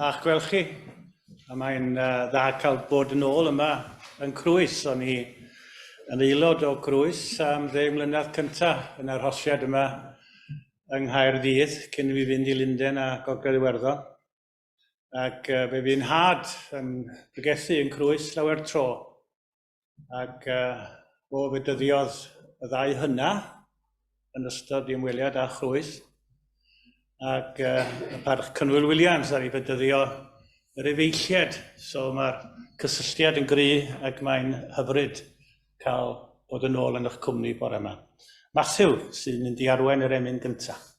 A'ch gweld chi. A mae'n dda cael bod yn ôl yma yn Crwys. O'n i yn aelod o Crwys am 10 mlynedd cyntaf yn arhosiad yma yng Nghaerdydd cyn i fi fynd i Lunden a Gogledd Iwerddon. Ac fe fu'n nhad yn pregethu yn Crwys lawer tro. Ac o fe dyddiodd y ddau hynna yn ystod i ymweliad â Chrwys. Ac y parch Cynwyl Williams ar ei fedyddio yr efeilliad. So mae'r cysylltiad yn gry ac mae'n hyfryd cael bod yn ôl yn eich cwmni bore yma. Matthew sy'n mynd i arwain yr emyn gyntaf.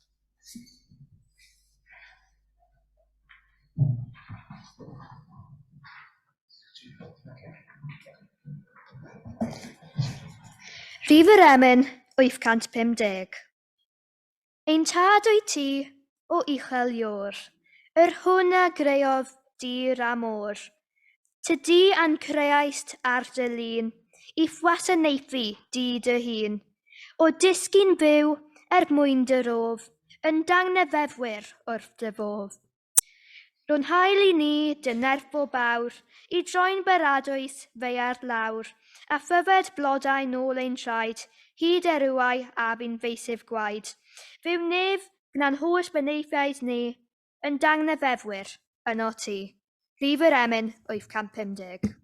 Rhif yr emyn 850. Ein tad wyt ti, o uchel Iôr, yr hwn a greodd dir a môr. Tydi a'n creaist ar dy lun, i'th wasanaethu di dy hun. O disgyn byw er mwyn dy rof, yn dangnefeddwyr wrth dy fodd. Rho'n hael i ni dy nerth bob awr, i droi'n baradwys ddaear lawr, a phyfed blodau nôl ein traed, hyd erwau a fu'n feysydd gwaed. Fyw nef, gwna'n holl benaethiaid ni, yn dangnefeddwyr, yno ti. Rhif yr emyn 850.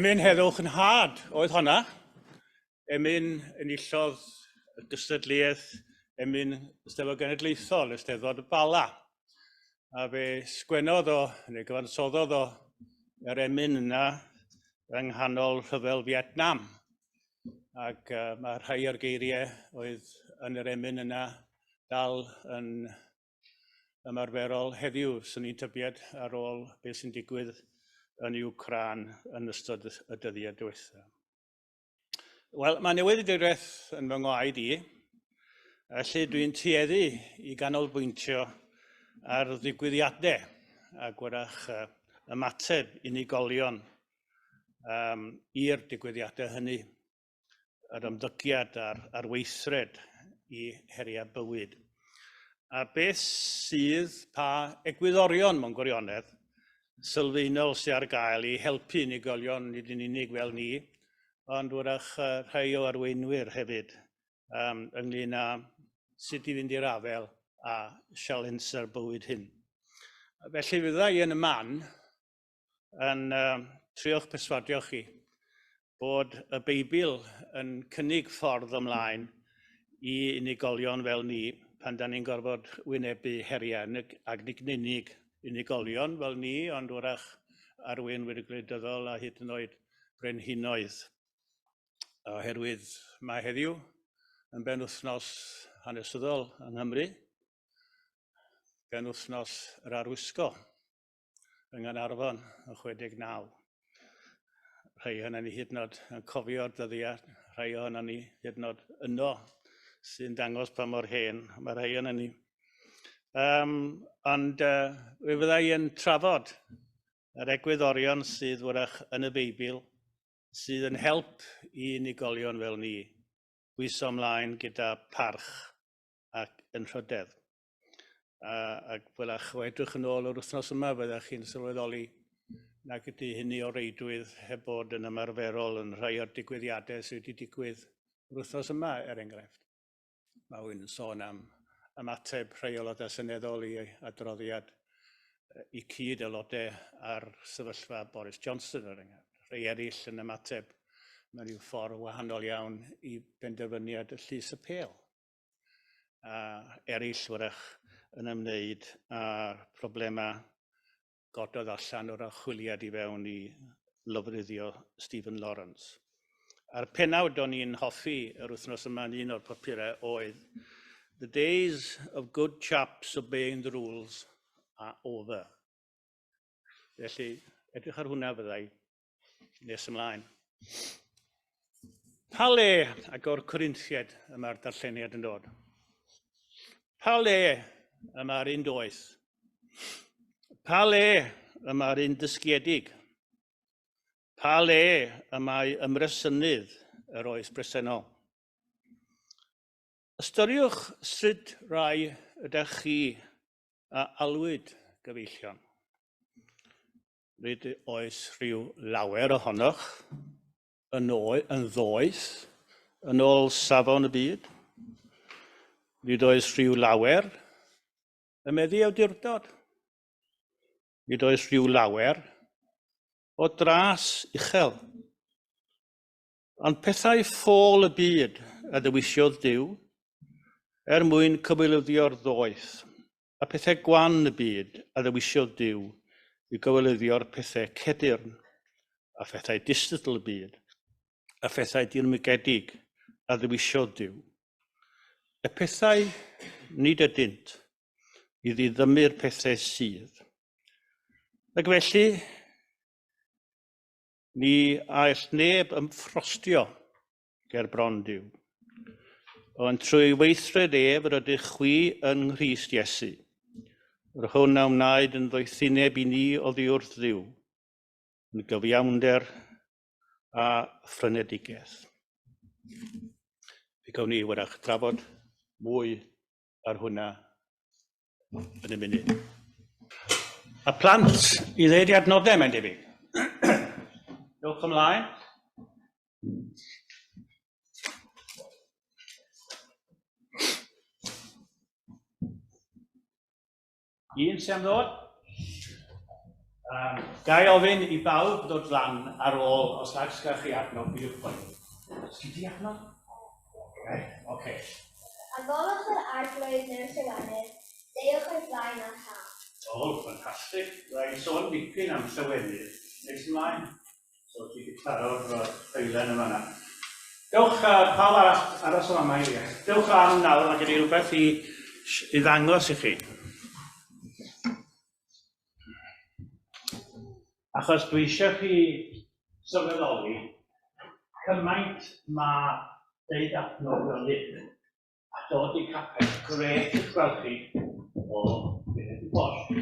Emyn Heddwch yn Nhad oedd honna. Emyn enillodd y gystadleuaeth Emyn Eisteddfod Genedlaethol, Eisteddfod y Bala. A fe sgwennodd o, neu gyfansoddodd o, yr emyn yna yng nghanol rhyfel Vietnam. Ac mae rhai o'r geiriau oedd yn yr emyn yna dal yn ymarferol heddiw, swn i'n tybied, ar ôl beth sy'n digwydd yn Iwcrân yn ystod y dyddiau diwethaf. Wel, mae newyddiaduraeth yn fy ngwaed i, felly dwi'n tueddu i ganolbwyntio ar ddigwyddiadau a gwrach ymateb unigolion i'r digwyddiadau hynny. yr ymddygiad a'r, a'r weithred i heriau bywyd. A beth sydd, pa egwyddorion mewn gwirionedd, sylfaenol sydd ar gael i helpu unigolion nid yn unig fel ni, ond wrach rhai o arweinwyr hefyd ynglyn â sut i fynd i'r afael â sialensau'r bywyd hyn. Felly fydda i yn y man yn trio'ch perswadio chi bod y Beibl yn cynnig ffordd ymlaen i unigolion fel ni pan da ni'n gorfod wynebu heriau, ac nid yn unig unigolion fel ni, ond wrach arweinwyr gwleidyddol a hyd yn oed brenhinoedd. Oherwydd mae heddiw yn benwythnos hanesyddol yng Nghymru, benwythnos yr arwisgo. yng Nghaernarfon yn 69. Rhai ohonan ni hyd yn oed yn cofio'r dyddiau, rhai ohonan ni hyd yn oed yno, sy'n dangos pa mor hen mae rhai ohonan ni. Ond fe fydda i yn trafod yr egwyddorion sydd wrach yn y Beibl sydd yn help i unigolion fel ni bwyso ymlaen gyda parch ac yn rhydedd. Ac wylach, o edrych yn ôl yr wythnos yma, fyddech chi'n sylweddoli nag ydy hynny o reidrwydd heb bod yn ymarferol yn rhai o'r digwyddiadau sydd wedi digwydd yr wythnos yma, er enghraifft. Mae rhywun yn sôn am ymateb rhai aelodau seneddol i adroddiad i cyd aelodau ar sefyllfa Boris Johnson, er enghraifft. Rhai eraill yn ymateb mewn rhyw ffordd wahanol iawn i benderfyniad y Llys Apêl. A eraill wrach yn ymwneud â'r problemau gododd allan o'r archwiliad i fewn i lofruddio Stephen Lawrence. A'r pennawd o'n i'n hoffi yr wythnos yma yn un o'r papurau oedd The days of good chaps obeying the rules are over. Felly, edrych ar hwnna fyddai nes ymlaen. Pa le ag o'r Corinthiaid y mae'r darlleniad yn dod? Pa le y mae'r un doeth? Pa le y mae'r un dysgiedig? Pa le y mae ymresynydd yr oes bresennol? Ystyriwch sut rai ydych chi a alwyd gyfeillion. Nid oes rhyw lawer ohonoch yn, yn ddoeth yn ôl safon y byd. Nid oes rhyw lawer yn meddu awdurdod. Nid oes rhyw lawer o dras uchel. Ond pethau ffôl y byd a ddewisiodd Duw er mwyn cywilyddio'r ddoeth, a pethau gwan y byd a ddewisiodd Duw i gywilyddio'r pethau cedyrn, a phethau distadl y byd, a phethau dirmygedig a ddewisiodd Duw. Y pethau nid ydynt, i ddiddymu'r pethau sydd. Ac felly, Ni all neb ymffrostio ger bron Duw. Ond trwy weithred ef yr ydych chwi yng Nghrist Iesu, yr hwn a wnaed yn ddoethineb i ni oddi wrth Dduw, yn gyfiawnder a phrynedigaeth. Fe gawn ni wrach drafod mwy ar hwnna yn y munud. A plant i ddeud i adnodau, mae'n debyg. Dewch ymlaen. Un sy'n am ddod? Ga i ofyn i bawb ddod lan ar ôl, os nag sgach chi adnodd, bidwch poeni. Sgyn ti adnodd? Reit, oce. Addolwch yr Arglwydd mewn llawenydd, deuwch o'i flaen â thân. O, ffantastig. Rhaid i sôn dipyn am llawenydd nes ymlaen. So ti wedi taro'r ffeilen yma na. Dewch, pawb arall, aros o fama i fi. Dewch lan nawr, mae gen i rhywbeth i, i ddangos i chi. Achos dwi eisiau chi sylweddoli cymaint mae deud adnodd fel hyn a dod i capel grêt i'ch gweld chi o Gwynedd i Bosh.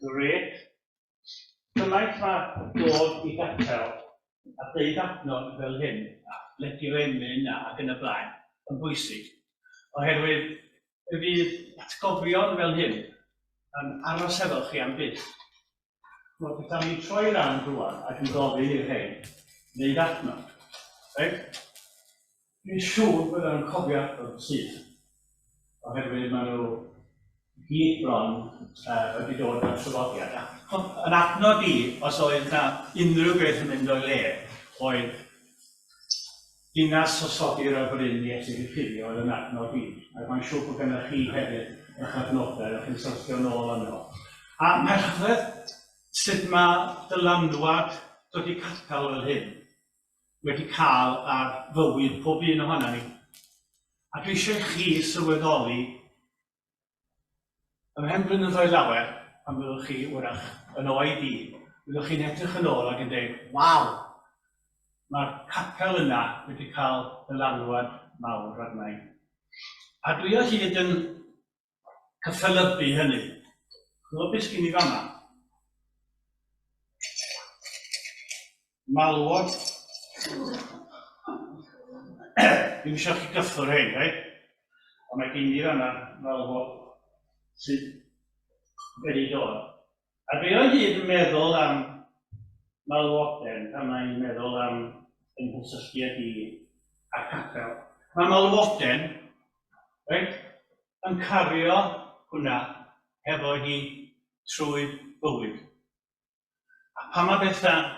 Grêt. Cymaint mae dod i gapel a deud adnod fel hyn, a bledio emyn a ac yn y blaen, yn bwysig. Oherwydd fe fydd atgofion fel hyn yn aros efo chi am byth. Wel, petai ni'n troi rownd rwan ac yn gofyn i'r rhein wneud adnod, reit? Dwi'n siŵr bydden nhw'n cofio adnod yn syth, oherwydd maen nhw gyd bron wedi dod o'r traddodiad. A yn adnod i, os oedd na unrhyw beth yn mynd o'i le, oedd Dinas o sodi'r ar fryn i allu rhybuddio oedd yn adnod i, ac mae'n siŵr bod gennych chi hefyd eich adnodau a chi'n syrthio nôl yno. A mae'n rhyfedd sut mae dylanwad dod i capel fel hyn wedi cael ar fywyd pob un ohonan ni. A dwi eisiau i chi sylweddoli Ymhen blynyddoedd lawer, pan fyddwch chi, wrach, yn oed i, byddwch chi'n edrych yn ôl ac yn dweud, waw, mae'r capel yna wedi cael dylanwad mawr arna i. A dwi o hyd yn cyffelybu hynny. Chwilio beth sgyn i fan'na? Malwod. Dwi'm eisiau chi gyffwrdd rhein, reit? Ond mae gen i fan'na malwod sydd wedi dod. A dwi o hyd yn meddwl am malwoden pan mae'n meddwl am yng nghysylltiad i a'r capel. Mae malwoden, reit, yn cario hwnna hefo hi trwy bywyd. A pan mae pethau'n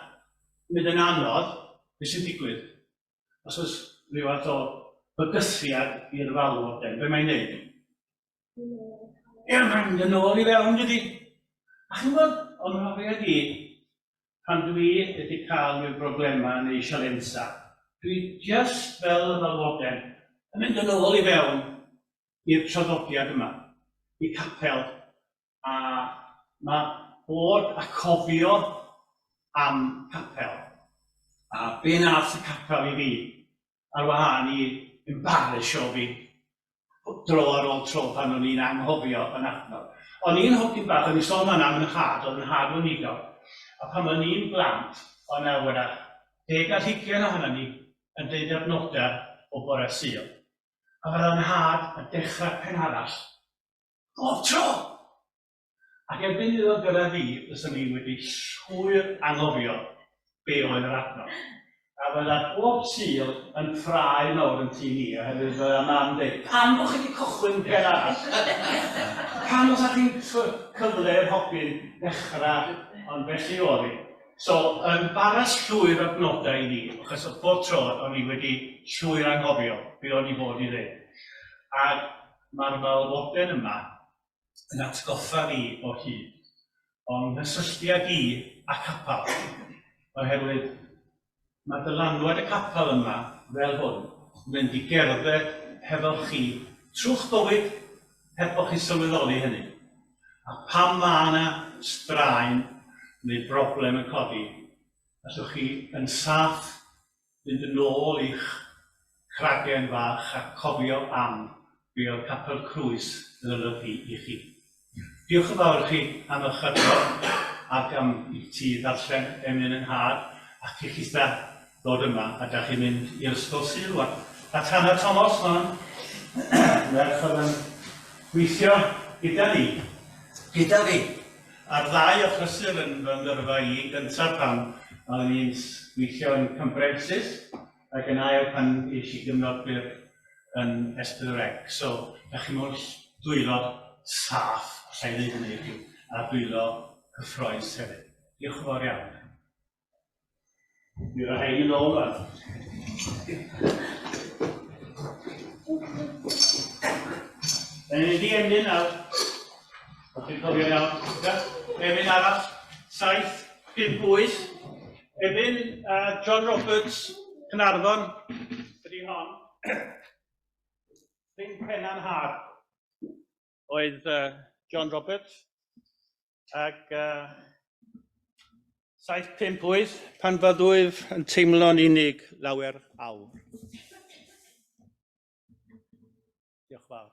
mynd yn anodd, beth sy'n digwydd? Os oes rhyw fath o bygythiad i'r falwod, be mae'n neud? Ie, mae'n mynd yn ôl i fewn, dydy. A chi'n gwybod, o'n mhrofiad i, pan dwi wedi cael rhyw broblemau neu sialensa, dwi just fel y falwoden yn mynd yn ôl i fewn i'r traddodiad yma, i capel, A mae bod a cofio am capel, a be nath y capel i fi, ar wahân i embarrassio fi dro ar ôl tro pan o'n i'n anghofio yn adnodd. O'n i'n hogyn bach, o'n i'n sôn fan'na am 'y nhad, oedd 'y nhad yn weinidog, a pan o'n i'n blant, o' 'na wrach deg ar hugain ohonon ni yn deud adnodau o bore Sul. A fydda 'nhad yn dechrau'r pen arall Bob tro! Ac erbyn iddo gyrraedd fi, fyswn i wedi llwyr anghofio be oedd yr adnodd. A fydda bob Sul yn ffrae mawr yn tŷ ni, oherwydd fydda mam yn deud, pam bod chi wedi cychwyn pen arall? Pam os chi'n cyfle i'r hogyn ddechrau? Ond felly oedd hi. So, embaras llwyr adnodau i fi, achos bob tro o'n i wedi llwyr anghofio be o'n i fod i ddeud. A Mae'r malwoden yma yn atgoffa fi o hyd o'n nghysylltiad i â capel, oherwydd mae dylanwad y capel yma fel hwn yn mynd i gerdded hefo chi trwy'ch bywyd heb bo chi'n sylweddoli hynny. A pan mae yna straen neu broblem yn codi, allwch chi yn saff fynd yn ôl i'ch cragen fach a cofio am be oedd Capel Crwys yn olygu i chi. Diolch yn fawr i chi am eich adrodd ac am i ti ddarllen emyn yn nhad ac i chitha ddod yma a da chi'n mynd i'r ysgol Sul wan. A Tana Thomas ma'n merch oedd yn gweithio gyda ni, gyda fi, A'r ddau achlysur yn fy ngyrfa i, gyntaf pan oeddwn i'n gweithio yn Cambrensis, ac yn ail pan es i gyfnod byr yn S4C. So, da chi mewn dwylo saff, alla i ddeud hynny i chi, a dwylo cyffroes hefyd. Diolch yn fawr iawn. Mi roi hein yn ôl rwan. Da ni'n mynd i emyn nawr. Os chi'n cofio iawn. Emyn arall, 7, 5, 8. Emyn John Roberts, Cynarfon, ydy hon. Rhyn Pennan Har oedd John Roberts. Ac 758, pan fyddwyf yn teimlo'n unig lawer awr. Diolch fawr.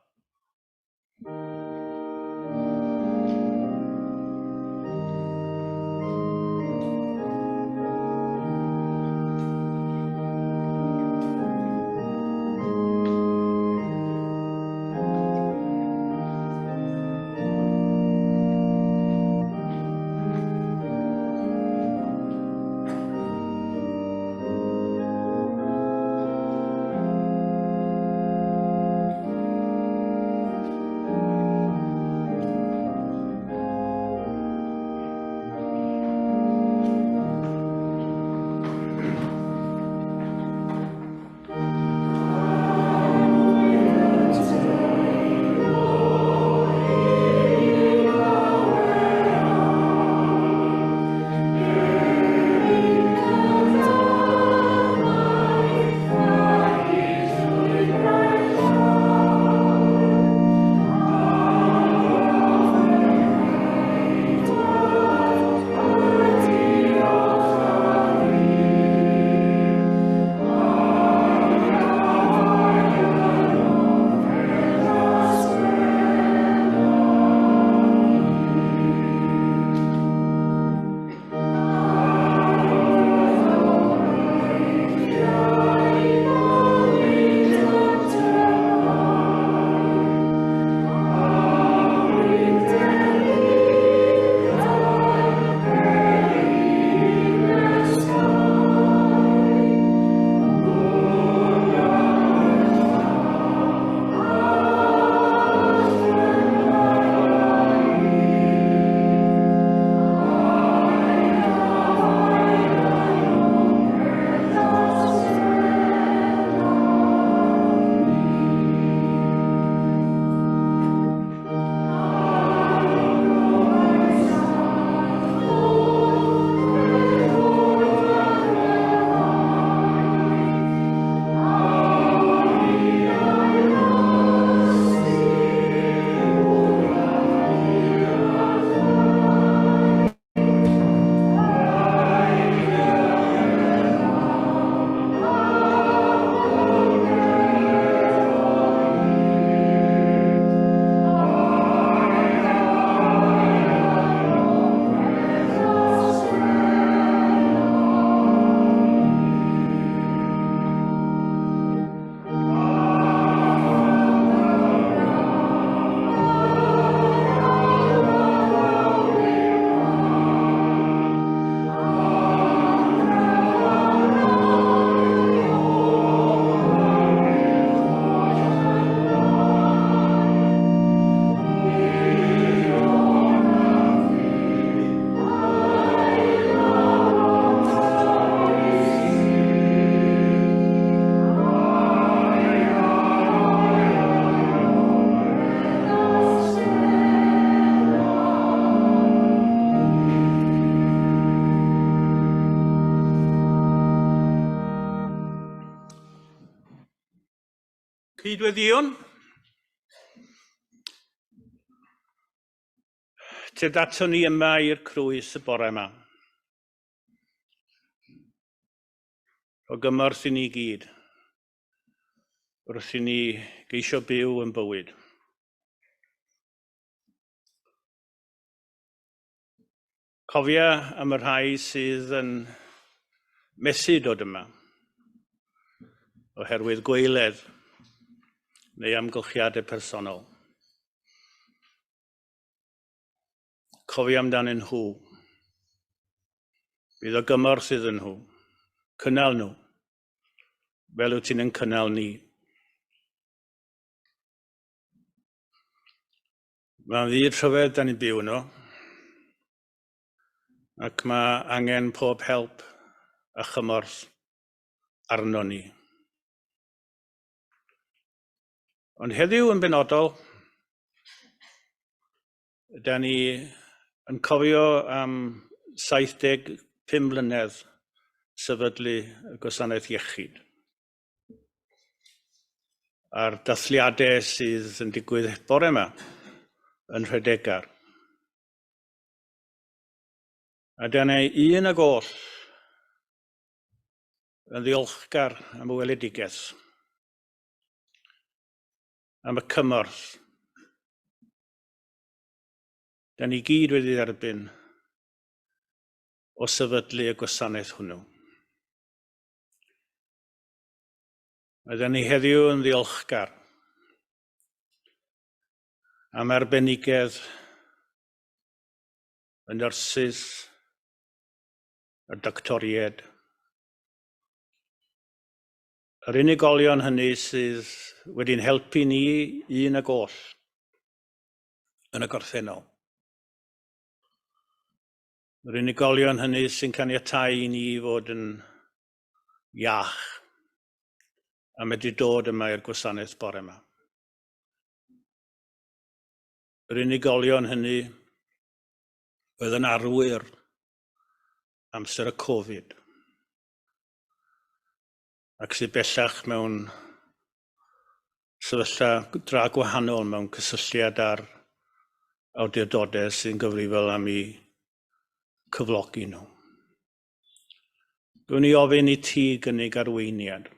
Cydweddion. Tyd aton ni yma i'r crwys y bore yma. O gymorth i ni gyd, wrth i ni geisio byw yn bywyd. Cofia am y rhai sydd yn methu dod yma oherwydd gweiledd neu amgylchiadau personol. Cofia amdanyn nhw. Bydd o gymorth iddyn nhw. Cynnal nhw, fel wyt ti'n yn cynnal ni. Mae'n fyd rhyfedd da ni'n byw yno. Ac mae angen pob help a chymorth arno ni. Ond heddiw yn benodol, da ni yn cofio am 75 mlynedd sefydlu y gwasanaeth iechyd a'r dathliadau sydd yn digwydd bore yma yn Nhredegar. A dyna un ag oll yn ddiolchgar am y weledigaeth, am y cymorth. Da ni gyd wedi dderbyn o sefydlu y gwasanaeth hwnnw. A da ni heddiw yn ddiolchgar am arbenigedd y nyrsys, y doctoriaid, yr unigolion hynny sydd wedi'n helpu ni un ag oll yn y gorffennol. Yr unigolion hynny sy'n caniatáu i ni fod yn iach a medru dod yma i'r gwasanaeth bore yma. Yr unigolion hynny oedd yn arwyr amser y Covid ac sydd bellach mewn sefyllfa dra gwahanol mewn cysylltiad â'r awdurdodau sy'n gyfrifol am eu cyflogi nhw. Gwn i ofyn i ti gynnig arweiniad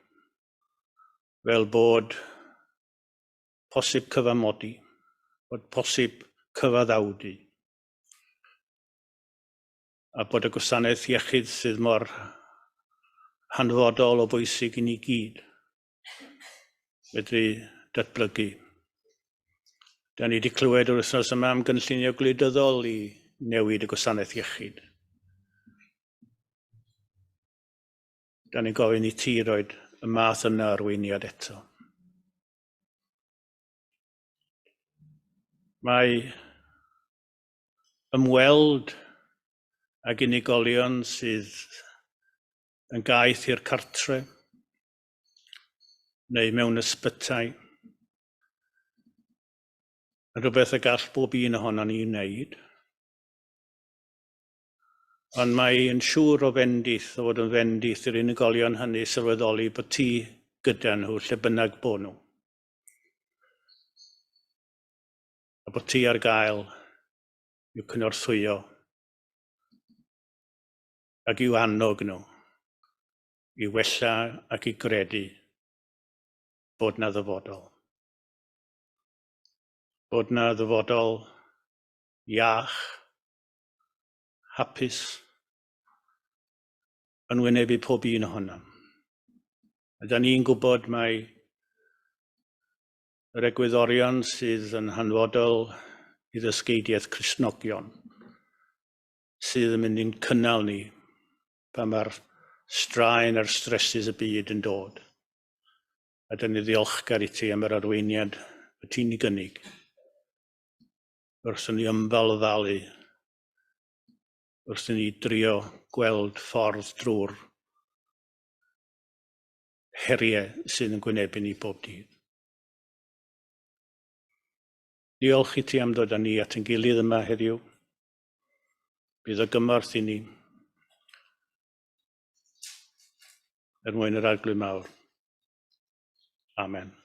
fel bod posib cyfamodi, bod posib cyfaddawdu, a bod y gwasanaeth iechyd sydd mor hanfodol o bwysig i ni gyd medru datblygu. Da ni wedi clywed yr wythnos yma am gynllunio gwleidyddol i newid y gwasanaeth iechyd. Da ni'n gofyn i ti roed y math yna arweiniad eto. Mae ymweld ag unigolion sydd yn gaeth i'r cartre neu mewn ysbytai yn rhywbeth y gall bob un ohonon ni wneud. Ond mae yn siŵr o fendith, o fod yn fendith i'r unigolion hynny sylweddoli bod ti gyda nhw lle bynnag bo nhw. A bod ti ar gael i'w cynorthwyo ac i'w annog nhw i wella ac i gredu bod 'na ddyfodol. Bod 'na ddyfodol iach, hapus, yn wynebu pob un ohonom. A da ni'n gwybod mai yr egwyddorion sydd yn hanfodol i ddysgeidiaeth Cristnogion sydd yn mynd i'n cynnal ni pan mae'r straen a'r stresses y byd yn dod. A dyn ni ddiolchgar i ti am yr arweiniad y ti'n ei gynnig. Wrth i ni ymbalfalu, wrth i ni drio gweld ffordd drwy'r heriau sydd yn gwynebu ni bob dydd. Diolch i ti am ddod â ni at ein gilydd yma heddiw. Bydd o gymorth i ni er mwyn yr Arglwydd mawr. Amen.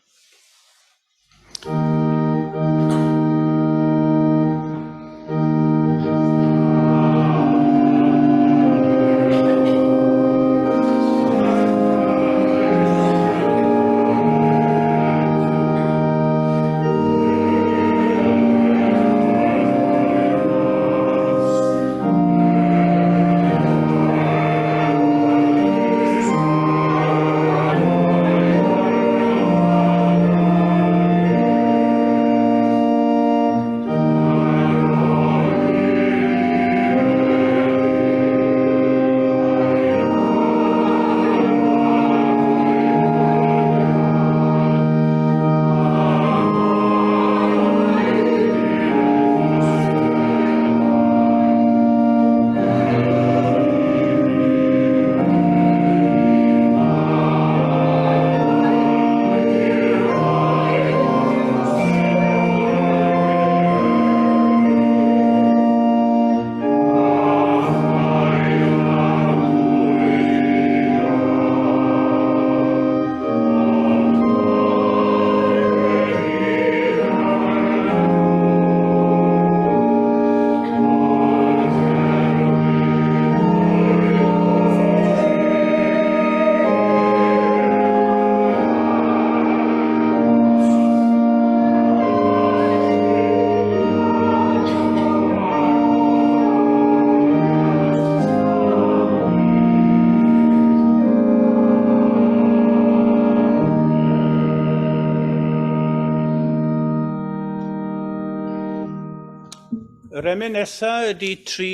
Yr emyn nesaf ydy 3,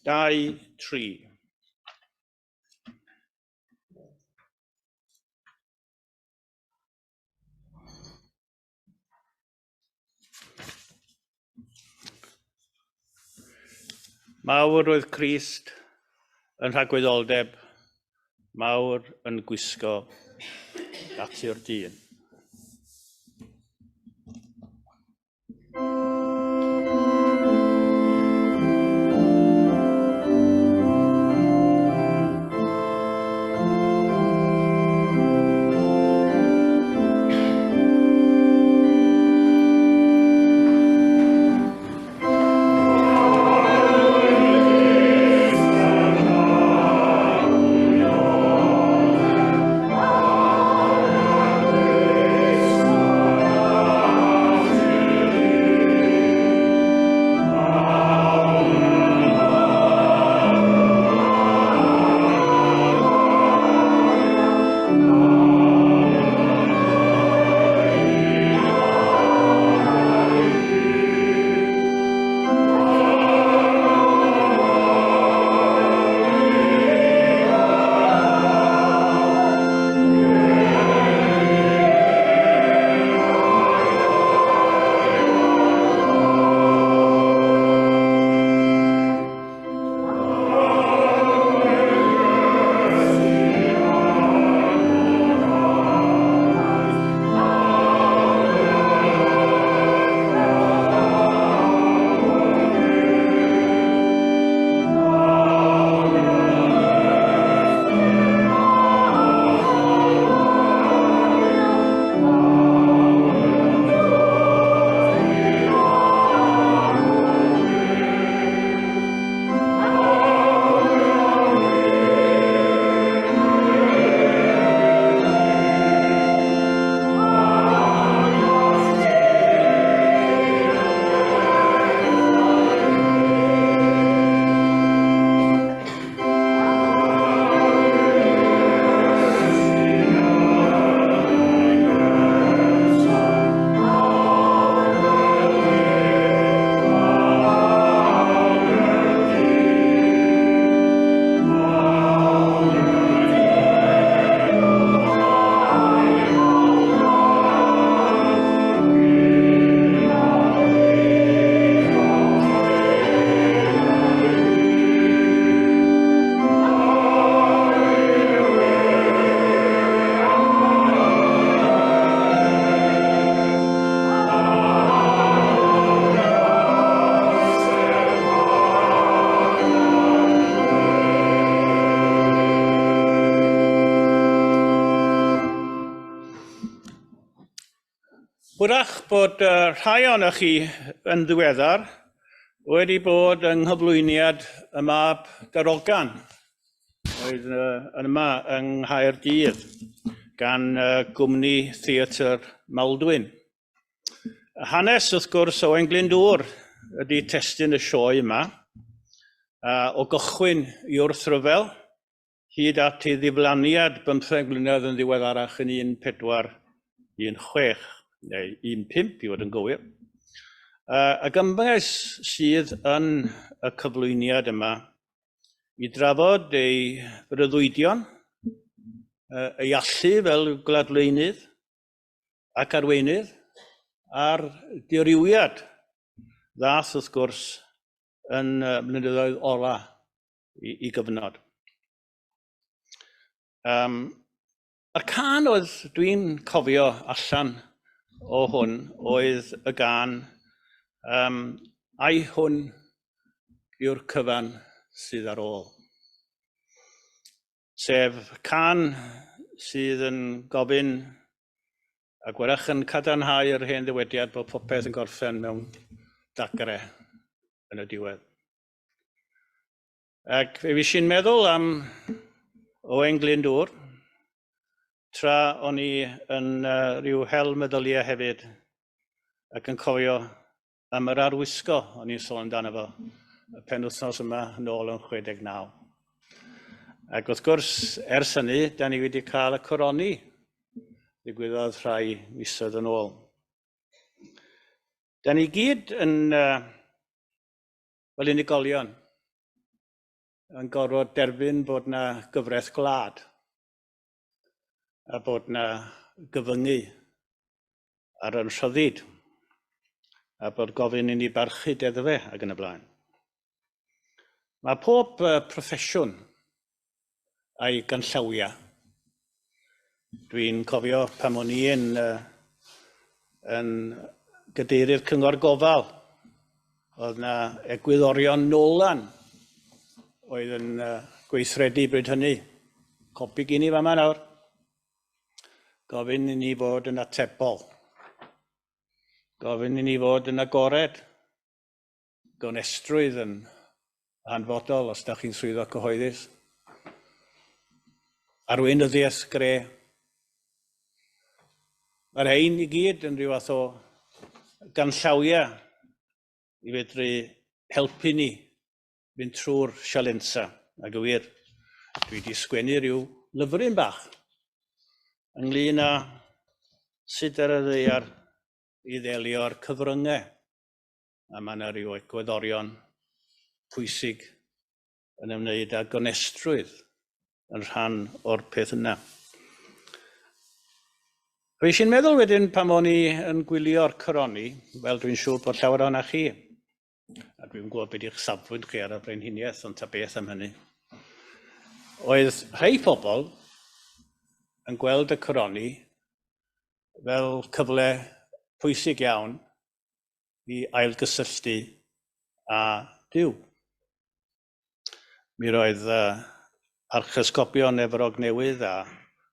2, 3. Mawr oedd Crist yn rhagwyddoldeb, mawr yn gwisgo natur dyn. Hwyrach bod rhai ohonoch chi yn ddiweddar wedi bod yng nghyflwyniad y mab Darogan, oedd yn yma yng Nghaerdydd gan gwmni Theatr Maldwyn. Hanes, wrth gwrs, Owain Glyndŵr ydy testun y sioe yma, o gychwyn i wrthryfel hyd at ei ddiflaniad bymtheg mlynedd yn ddiweddarach yn 1416, neu 15 i fod yn gywir. Y gymbaes sydd yn y cyflwyniad yma i drafod ei freuddwydion, ei allu fel gwladweinydd ac arweinydd, a'r dirywiad ddath wrth gwrs yn mlynyddoedd ola i, i gyfnod. Um, a'r can oedd dwi'n cofio allan o hwn oedd y gan um, ai hwn yw'r cyfan sydd ar ôl. Sef can sydd yn gofyn ac wrach yn cadarnhau yr hen ddywediad bod popeth yn gorffen mewn dagre yn y diwedd. Ac fe fues i'n meddwl am Owain Glyndŵr, tra o'n i yn uh, rhyw hel meddyliau hefyd, ac yn cofio am yr arwisgo o'n i'n sôn amdano fo y penwythnos yma yn ôl yn 69. Ac wrth gwrs, ers hynny, da ni wedi cael y coroni, ddigwyddodd rhai misoedd yn ôl. Da ni gyd yn uh, fel unigolion yn gorfod derbyn bod 'na gyfraith gwlad a bod 'na gyfyngu ar yn rhyddid a bod gofyn i ni barchu deddfau ac yn y blaen. Mae pob proffesiwn a'i ganllawiau. Dwi'n cofio pan o'n i yn, yn gadeirydd Cyngor Gofal, oedd na egwyddorion Nolan oedd yn gweithredu bryd hynny. Copi gyn i fama nawr. Gofyn i ni fod yn atebol. Gofyn i ni fod yn agored. Gonestrwydd yn hanfodol os da chi'n swyddog cyhoeddus. Arweinyddiaeth gre. Mae'r rhain i gyd yn rhyw fath o ganllawiau i fedru helpu ni fynd trwy'r sialensa. Ac y wir, dwi wedi sgwennu rhyw lyfryn bach ynglyn â sut ar y ddaear i ddelio â'r cyfryngau. A mae yna rhyw egwyddorion pwysig yn ymwneud â gonestrwydd yn rhan o'r peth yna. Fe eisiau'n meddwl wedyn pan o'n i yn gwylio'r coroni, fel dwi'n siŵr bod llawer ohonoch chi, a dwi'n gwybod beth yw'ch safbwynt chi ar y frenhiniaeth, ond ta beth am hynny, oedd rhai pobl yn gweld y coroni fel cyfle pwysig iawn i ailgysylltu â Duw. Mi roedd Archesgobion Efrog Newydd a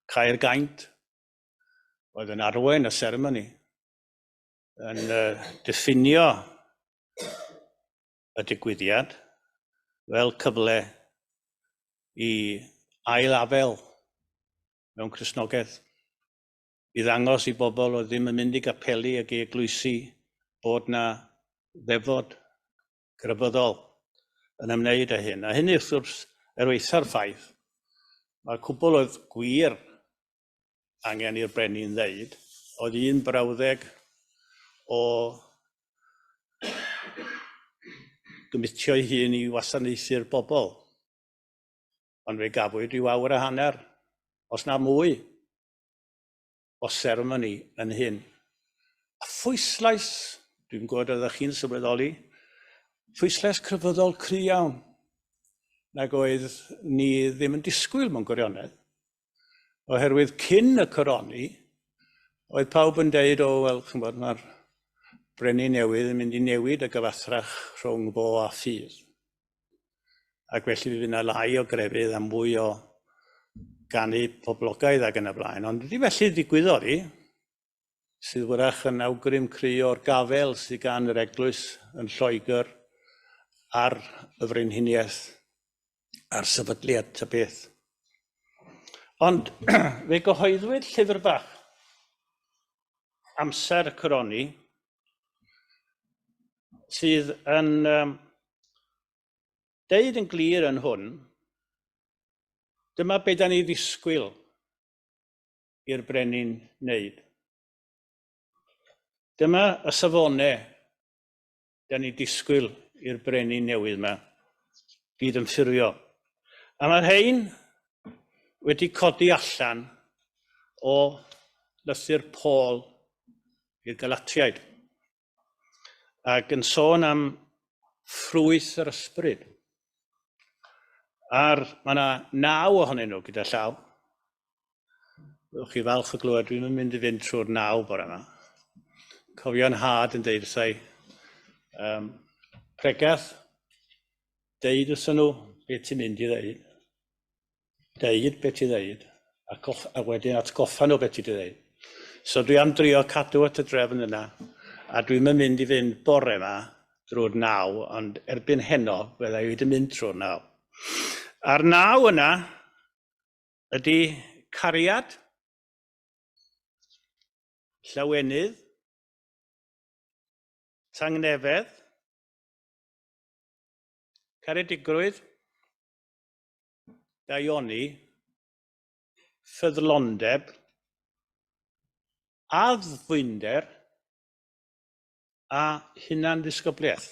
Caer Gaint oedd yn arwain y seremoni yn diffinio y digwyddiad fel cyfle i ail-afael mewn Cristnogaeth, i ddangos i bobl oedd ddim yn mynd i gapeli ac i eglwysi bod 'na ddefod grefyddol yn ymwneud â hyn. A hynny wrth gwrs er waetha'r ffaith, mae'r cwbl oedd gwir angen i'r brenin ddeud oedd un brawddeg o gymitio'i hun i wasanaethu'r bobl. Ond fe gafwyd rhyw awr a hanner, os na mwy, o seremoni yn hyn. A phwyslais, dwi'n gwybod oeddech chi'n sylweddoli, phwyslais crefyddol cry iawn, nag oedd ni ddim yn disgwyl mewn gwirionedd. Oherwydd cyn y coroni, oedd pawb yn deud, o, wel, chi'n bod, mae'r brenin newydd yn mynd i newid y gyfathrach rhwng fo a ffydd. Ac felly fe fydd yna lai o grefydd a mwy o ganu poblogaidd ac yn y blaen. Ond ydy felly ddigwyddodd hi, sydd wrach yn awgrym cry o'r gafel sydd gan yr eglwys yn Lloegr ar y frenhiniaeth a'r sefydliad ta beth. Ond fe gyhoeddwyd llyfr bach amser y coroni sydd yn deud yn glir yn hwn, dyma be da ni ddisgwyl i'r brenin wneud. Dyma y safonau da ni disgwyl i'r brenin newydd yma gyd yn ffurfio. A mae'r rhain wedi codi allan o lythyr Paul i'r Galatiaid. Ac yn sôn am ffrwyth yr ysbryd. A'r, mae yna naw ohonyn nhw gyda llaw. Byddwch chi falch o glywed, dwi'n mynd i fynd trwy'r naw bore yma. Cofio'n nhad yn deud wrthai, pregath, deud wrthyn nhw beth ti'n mynd i ddeud. Deud beth ti ddeud, a, a wedyn atgoffa nhw beth ti wedi ddeud. So dwi am drio cadw at y drefn yna, a dwi'n mynd i fynd bore yma drwy'r naw, ond erbyn heno, fydda i wedi mynd trwy'r naw. A'r naw yna ydy cariad, llawenydd, tangnefedd, caredigrwydd, daioni, ffyddlondeb, addfwynder a hunanddisgybliaeth.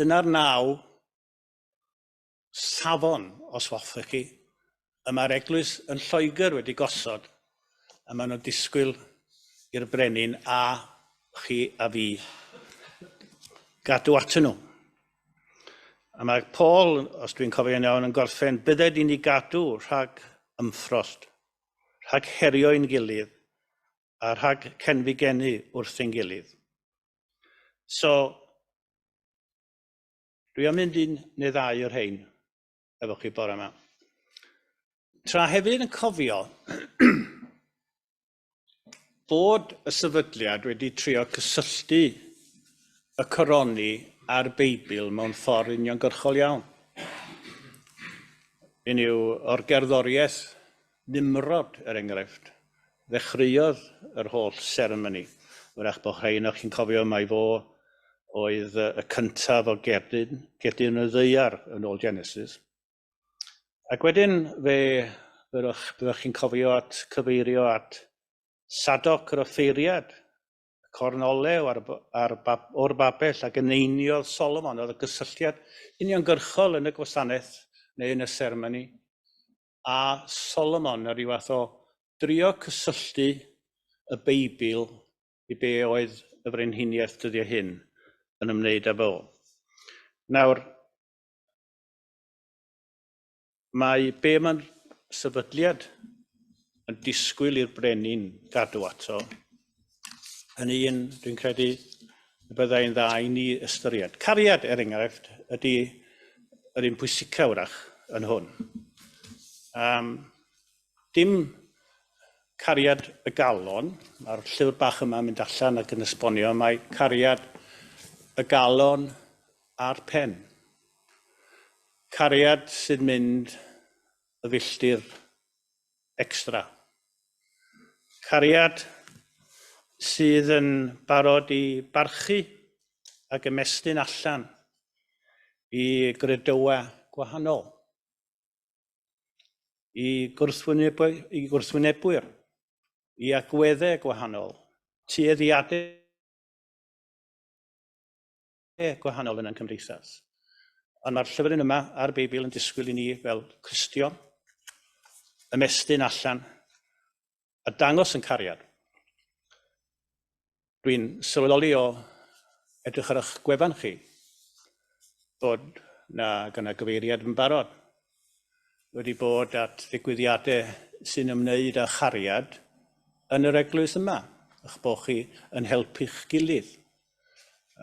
Dyna'r naw safon, os hoffech chi, y mae'r eglwys yn Lloegr wedi gosod, a maen nhw'n disgwyl i'r brenin a chi a fi gadw atyn nhw. A mae Paul, os dwi'n cofio'n iawn, yn gorffen, bydded i ni gadw rhag ymffrost, rhag herio ein gilydd, a rhag cenfigennu wrth ein gilydd. So, dwi am mynd un neu ddau o'r rhain efo chi bore yma. Tra hefyd yn cofio bod y sefydliad wedi trio cysylltu y coroni a'r Beibl mewn ffordd uniongyrchol iawn. Un yw o'r gerddoriaeth Nimrod, er enghraifft, ddechreuodd yr holl seremoni. Wrach bod rhai ohonoch chi'n cofio mai fo oedd y cyntaf o gedyn, gedyn y ddaear yn ôl Genesis. Ac wedyn fe byddwch, byddwch chi'n cofio at cyfeirio at Sadoc yr offeiriad, y corn olew ar, ar, o'r babell ac eneiniodd Solomon, oedd y gysylltiad uniongyrchol yn y gwasanaeth neu yn y seremoni, a Solomon ar ryw fath o drio cysylltu y Beibl i be oedd y frenhiniaeth dyddiau hyn yn ymwneud â fo. Nawr, Mae be mae'n sefydliad yn disgwyl i'r brenin gadw ato yn un, dwi'n credu, y byddai'n dda i ni ystyried. Cariad, er enghraifft, ydy yr un pwysica wrach yn hwn. Um, dim cariad y galon, mae'r llyfr bach yma yn mynd allan ac yn esbonio, mae cariad y galon a'r pen. Cariad sy'n mynd y filltir extra. Cariad sydd yn barod i barchu ac ymestyn allan i gredoau gwahanol, i gwrthwynebwyr, i agweddau gwahanol, tueddiadau gwahanol yn ein cymdeithas. Ond mae'r llyfryn yma a'r Beibl yn disgwyl i ni fel Cristion ymestyn allan a dangos yn cariad. Dwi'n sylweddoli o edrych ar eich gwefan chi bod na gyna gyfeiriad yn barod wedi bod at ddigwyddiadau sy'n ymwneud â chariad yn yr eglwys yma, eich bod chi yn helpu'ch gilydd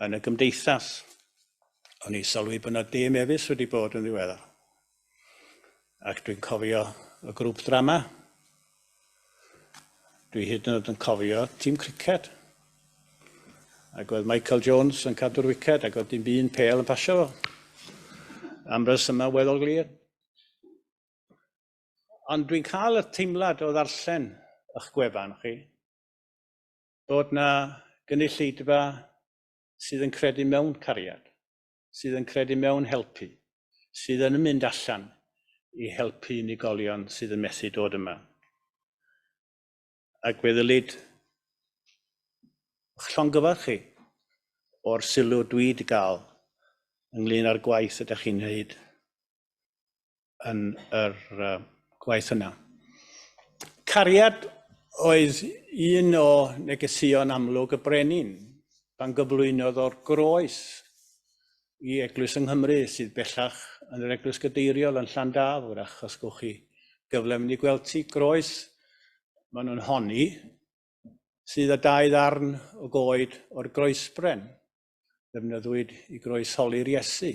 yn y gymdeithas. O'n i sylwi bod yna Dave Evis wedi bod yn ddiweddar. Ac dwi'n cofio y grŵp drama. Dwi hyd yn oed yn cofio tîm criced. Ac oedd Michael Jones yn cadw'r wiced ac oedd dim un pêl yn pasio fo. Am resymau weddol glir. Ond dwi'n cael y teimlad o ddarllen eich gwefan chi, bod 'na gynulleidfa sydd yn credu mewn cariad, sydd yn credu mewn helpu, sydd yn mynd allan i helpu unigolion sydd yn methu dod yma. Ac fe ddylid eich llongyfarch chi o'r sylw dwi wedi gael ynglyn â'r gwaith ydych chi'n wneud yn yr uh, gwaith yna. Cariad oedd un o negeseuon amlwg y brenin pan gyflwynodd o'r groes i eglwys yng Nghymru sydd bellach yn yr eglwys gadeiriol yn Llandaf, wrach os gwch chi gyfle mynd i gweld ti, groes maen nhw'n honni sydd â dau ddarn o goed o'r groesbren ddefnyddiwyd i groesholi'r Iesu.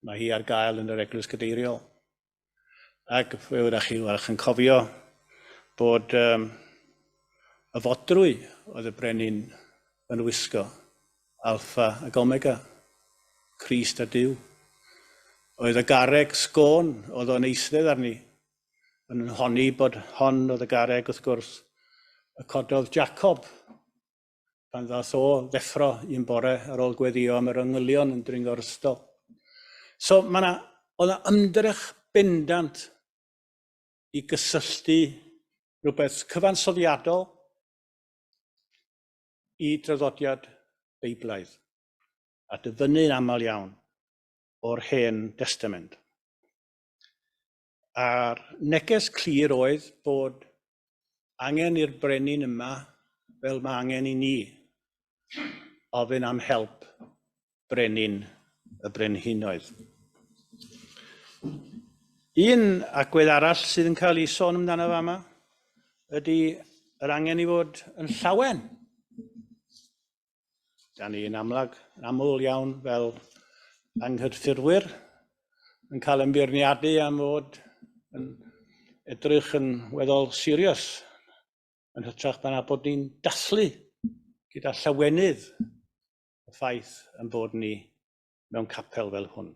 Mae hi ar gael yn yr Eglwys Gadeiriol. Ac fe wrach chi wrach yn cofio bod um, y fodrwy oedd y brenin yn wisgo, Alpha ac Omega, Crist a Duw. Oedd y garreg sgôn oedd o'n eistedd arni, yn honni bod hon oedd y garreg wrth gwrs y cododd Jacob Pan ddath o ddeffro un bore ar ôl gweddio am yr angylion yn dringo'r ystol. So mae yna, oedd yna ymdrech bendant i gysylltu rhywbeth cyfansoddiadol i draddodiad Beiblaidd. a dyfynnu'n aml iawn o'r Hen Destament. A'r neges clir oedd bod angen i'r brenin yma, fel mae angen i ni, ofyn am help brenin y brenhinoedd. Un agwedd arall sydd yn cael ei sôn amdano fama ydy yr angen i fod yn llawen. Da ni'n amlwg, aml iawn fel anghydffurfwyr yn cael ein beirniadu am fod yn edrych yn weddol serious yn hytrach na bod ni'n dathlu gyda llawenydd y ffaith yn bod ni mewn capel fel hwn.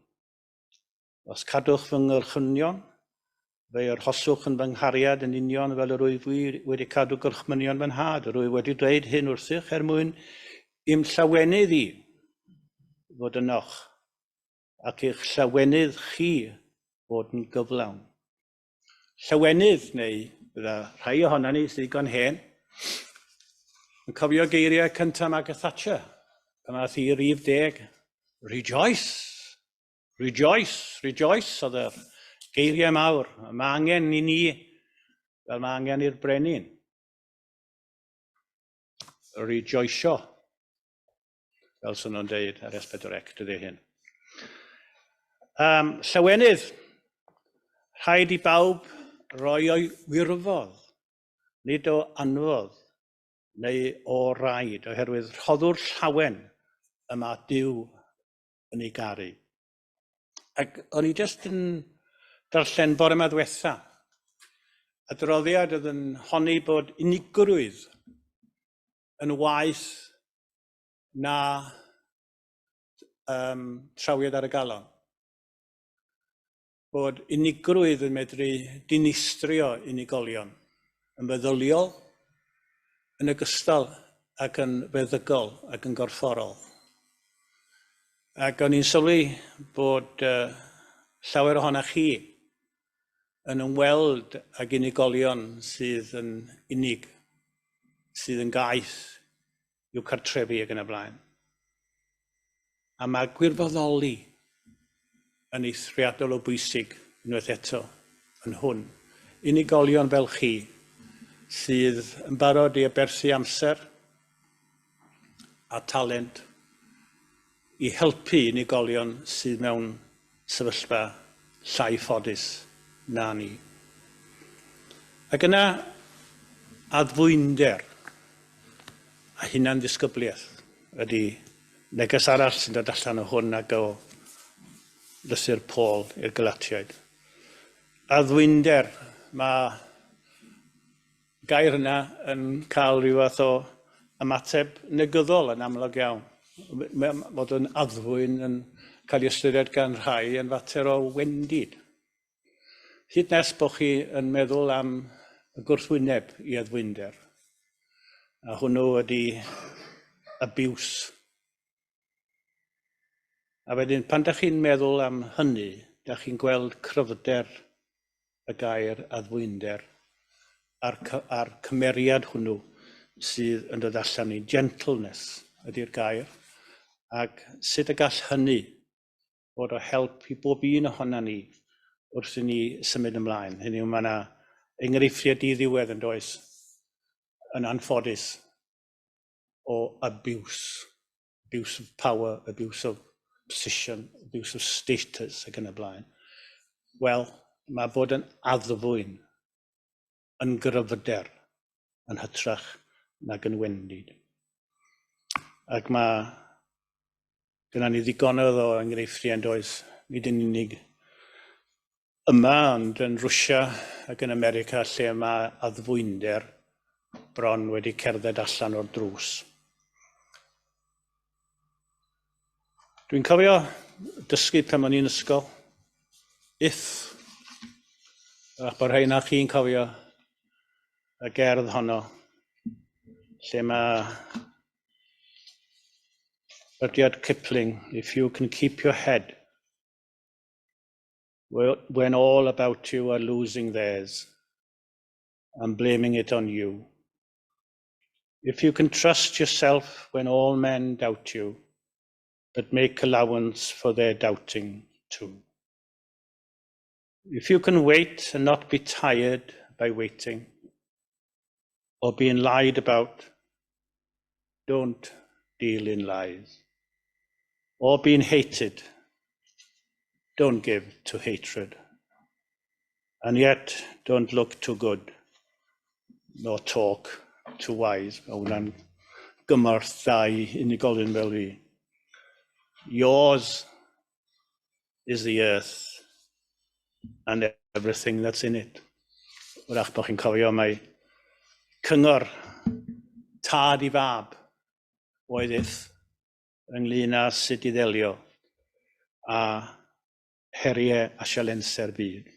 Os cadwch fy ngorchmynion, fe arhoswch yn fy nghariad yn union fel yr wyf fi wedi cadw gorchmynion fy nhad. Yr wyf wedi dweud hyn wrthych er mwyn i'm llawenydd i fod ynoch ac i'ch llawenydd chi fod yn gyflawn. Llawenydd, neu bydda rhai ohonan ni sydd ddigon hen, yn cofio geiriau cyntaf Margaret Thatcher, pan aeth hi rif 10, "Rejoice, rejoice, rejoice," oedd yr geiriau mawr. Mae angen i ni, fel mae angen i'r brenin, rejoicio, fel sy'n nhw'n deud ar S4C dyddiau hyn. Llawenydd, rhaid i bawb roi o'i wirfodd, nid o anfodd neu o raid, oherwydd rhoddwr llawen y mae Duw yn ei garu. Ac o'n i jyst yn darllen bore yma ddiwetha, adroddiad oedd yn honni bod unigrwydd yn waeth na trawiad ar y galon. Bod unigrwydd yn medru dinistrio unigolion yn feddyliol, yn ogystal ac yn feddygol ac yn gorfforol. Ac o'n i'n sylwi bod llawer ohonoch chi yn ymweld ag unigolion sydd yn unig, sydd yn gaeth i'w cartrefi ac yn y blaen. A mae gwirfoddoli yn eithriadol o bwysig unwaith eto yn hwn. Unigolion fel chi sydd yn barod i aberthu amser a talent i helpu unigolion sydd mewn sefyllfa llai ffodus na ni. Ac yna addfwynder a hunan ddisgybliaeth ydy neges arall sy'n dod allan o hwn ac o lythyr Paul i'r Galatiaid. Addfwynder, mae gair yna yn cael rhyw fath o ymateb negyddol yn amlwg iawn. Mae bod yn addfwyn yn cael ei ystyried gan rhai yn fater o wendid. Hyd nes bod chi yn meddwl am y gwrthwyneb i addfwynder. A hwnnw ydy abuse. A wedyn pan da chi'n meddwl am hynny, da chi'n gweld cryfder y gair addfwynder a'r cymeriad hwnnw sydd yn dod allan i gentleness ydy'r gair, ac sut y gall hynny fod o help i bob un ohonan ni wrth i ni symud ymlaen. Hynny yw, mae yna enghreifftiau diddiwedd yn does, yn anffodus, o abuse. Abuse of power, abuse of position, abuse of status ac yn y blaen. Wel, mae bod yn addfwyn yn gryfder yn hytrach nag yn wendid. Ac mae gyda ni ddigonedd o enghreifftiau yn does, nid yn unig yma, ond yn Rwsia ac yn America lle mae addfwynder bron wedi cerdded allan o'r drws. Dwi'n cofio dysgu pan o'n i'n ysgol, if, a bod rhai na chi'n cofio y gerdd honno, lle mae Rudyard Kipling, "If you can keep your head when all about you are losing theirs and blaming it on you. If you can trust yourself when all men doubt you, But make allowance for their doubting too. If you can wait and not be tired by waiting, or being lied about, don't deal in lies. Or being hated, don't give to hatred. And yet, don't look too good, nor talk too wise. Mae hwnna'n gymorth dda i unigolyn fel fi. Yours is the earth and everything that's in it. Wrach bod chi'n cofio mai cyngor tad i fab oedd ith ynglyn â sut i ddelio â heriau a sialensau'r byd.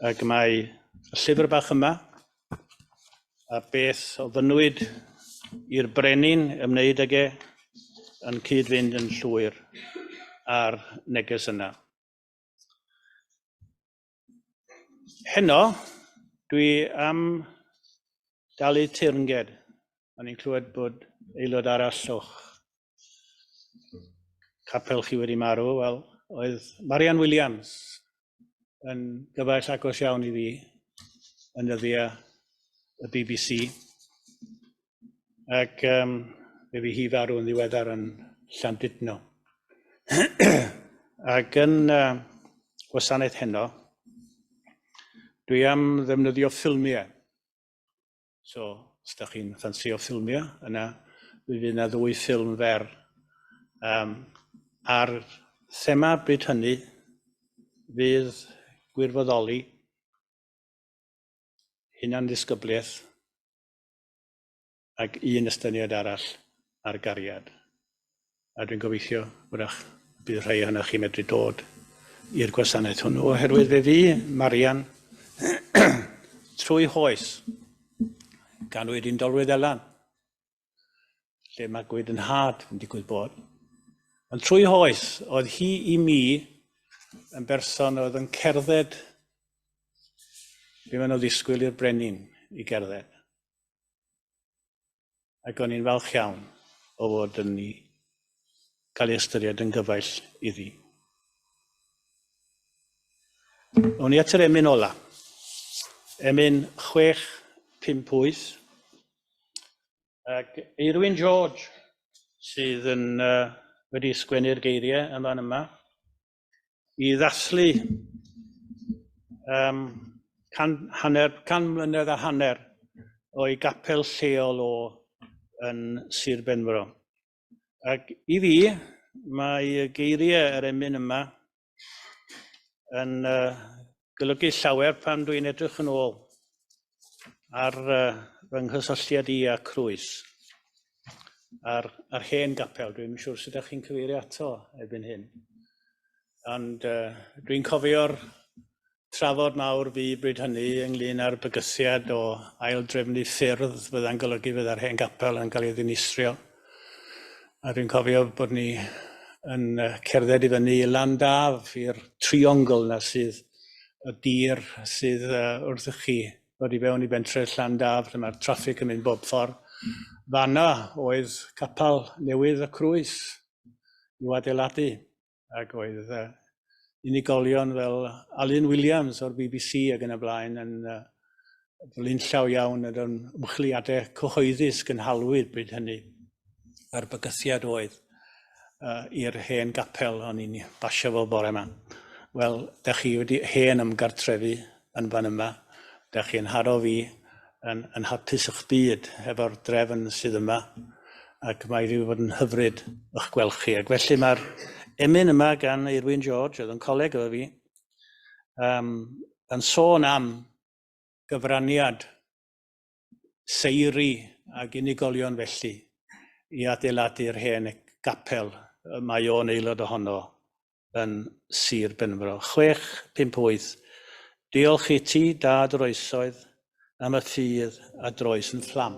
Ac mae y llyfr bach yma, a beth ofynnwyd i'r brenin ymwneud ag e, yn cyd-fynd yn llwyr â'r neges yna. Heno, dwi am dalu teyrnged. O'n i'n clywed bod aelod arall o'ch capel chi wedi marw. Wel, oedd Marian Williams yn gyfaill agos iawn i fi yn ddyddiau y BBC. Ac fe fu hi farw yn ddiweddar yn Llandudno. Ac yn gwasanaeth heno, dwi am ddefnyddio ffilmiau. So, os da chi'n ffansio ffilmiau, yna mi fydd yna ddwy ffilm fer. A'r thema bryd hynny fydd gwirfoddoli, hunan-ddisgybliaeth ac un estyniad arall ar gariad. A dwi'n gobeithio, wrach, bydd rhai ohonoch chi medru dod i'r gwasanaeth hwnnw, oherwydd fe fu Marian trwy hoes ganwyd i'n Dolwyddelan, lle magwyd yn nhad yn digwydd bod. Ond trwy hoes, oedd hi i mi yn berson oedd yn cerdded be maen nhw'n ddisgwyl i'r brenin i gerdded. Ac o'n i'n falch iawn o fod yn i cael ei ystyried yn gyfaill iddi. O'n i at yr emyn ola. Emyn 6, 5, 8. Ac Eirwyn George sydd yn, wedi sgwennu'r geiriau yn fan yma i ddathlu 100 mlynedd a hanner o'i gapel lleol o yn Sir Benfro. Ac i fi, mae geiriau yr emyn yma yn golygu llawer pan dwi'n edrych yn ôl ar fy nghysylltiad i â Crwys a'r hen gapel. Dwi'n siŵr sut ydych chi'n cyfeirio ato erbyn hyn. Ond dwi'n cofio'r trafod mawr fu bryd hynny ynglyn â'r bygythiad o aildrefnu ffyrdd fydda'n golygu fydda'r hen gapel yn cael ei ddinistrio. A dwi'n cofio bod ni yn cerdded i fyny i Landaf, i'r triongl na sydd y dir sydd wrthych chi ddod i fewn i bentre Llandaf, lle mae'r traffig yn mynd bob ffordd. Fanna oedd capel newydd y Crwys i'w adeiladu, ac oedd unigolion fel Alun Williams o'r BBC ac yn y blaen yn flaenllaw iawn yn ymchwiliadau cyhoeddus gynhalwyd bryd hynny a'r bygythiad oedd i'r hen gapel o'n i'n basio fo bore yma. Wel, da chi wedi hen ymgartrefu yn fan yma. Da chi'n haro fi yn hapus eich byd efo'r drefn sydd yma ac mae wedi bod yn hyfryd eich gweld chi. Ac felly mae'r emyn yma gan Eirwyn George, oedd yn coleg efo fi, yn sôn am gyfraniad seiri ac unigolion felly i adeiladu'r hen gapel y mae o'n aelod ohono yn Sir Benfro. 6, 5, 8. Diolch i ti, Dad yr oesoedd, am y ffydd a droes yn fflam.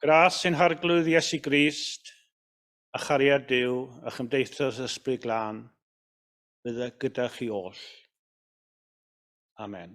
Gras ein Harglwydd Iesu Grist, a chariad Duw, a chymdeithas Ysbryd Glân, fydd gyda chi oll. Amen.